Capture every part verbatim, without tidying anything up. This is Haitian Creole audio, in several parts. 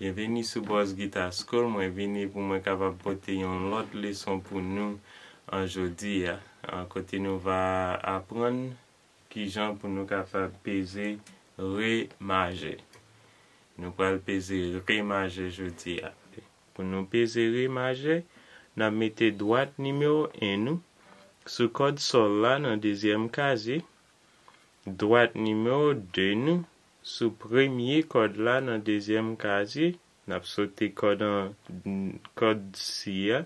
Byenveni sou Boss Guitar School. Mwen vini pou mwen kapab pote yon lòt leson pou nou an jodi a, an kote nou va aprann kijan pou nou kapab peze re maje. Nou pral peze re maje jodi a. Pou nou peze re maje, n ap mete dwat nimewo en nou sou kòd sòl la nan dezyèm kazye, dwat nimewo de nou sou premye kòd la nan dezyèm kazye, n ap sote kòd an, kòd si a,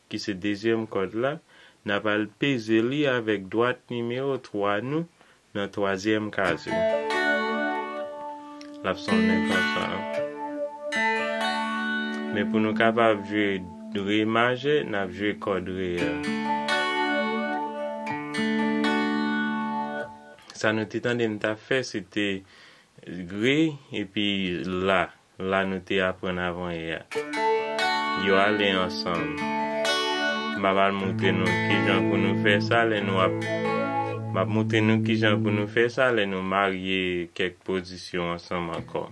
ki se dezyèm kòd la, n ap al peze li avèk dwat nimewo twa nou nan twazyèm kazye. L ap sonnen konsa. Men pou nou kapab jwe re maje, n ap jwe kòd re a. Sa nou te tande n t ap fè, se te re epi la. La nou te aprann avanyè a. Yo ale ansanm. M ap al montre nou kijan pou nou fè sa lè nou ap, m ap montre nou kijan pou nou fè sa lè nou marye kèk pozisyon ansanm ankò.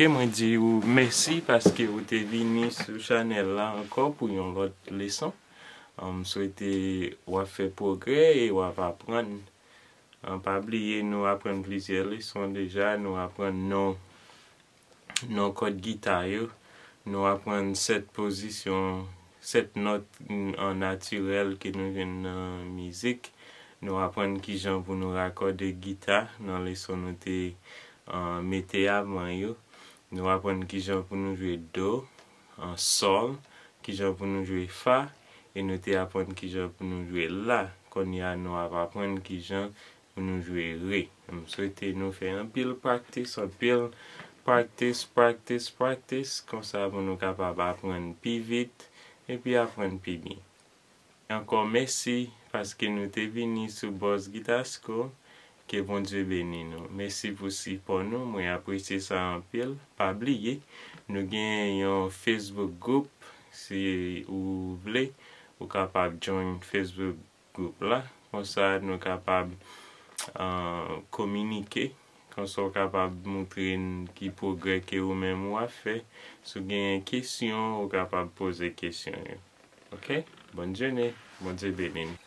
Ok, mwen di ou mèsi paske ou te vini sou chanèl la ankò pou yon lòt leson. M swete w ap fè pwogrè e w ap aprann. An, pa bliye, nou aprann plizyè leson deja, nou aprann non, non kòd gita yo, nou aprann sèt pozisyon, sèt nòt, an natirèl ke nou jwenn nan mizik. Nou aprann kijan pou nou rakòde gita nan leson nou te, an, mete avan yo. Nou aprann kijan pou nou jwe do, an, sòl, kijan pou nou jwe fa, e nou te aprann kijan pou nou jwe la. Kounye a, nou ap aprann kijan pou nou jwe re. M swete nou fè anpil practice, anpil practice, practice, practice, konsa pou nou kapab aprann pi vit epi aprann pi byen. Ankò mèsi paske nou te vini sou Boss Guitar School. Ke Bondye beni nou. Mèsi pou sipò nou. Mwen apresye sa anpil. Pa bliye, nou gen yon Facebook group. Si ou vle, ou kapab join Facebook group la. Konsa nou kapab, ah, kominike. Konsa w kapab montre n ki pwogrè ke ou menm ou ap fè. Si w genyen kesyon, ou kapab poze kesyon yo. Ok? Bonne journée. Bondye beni n.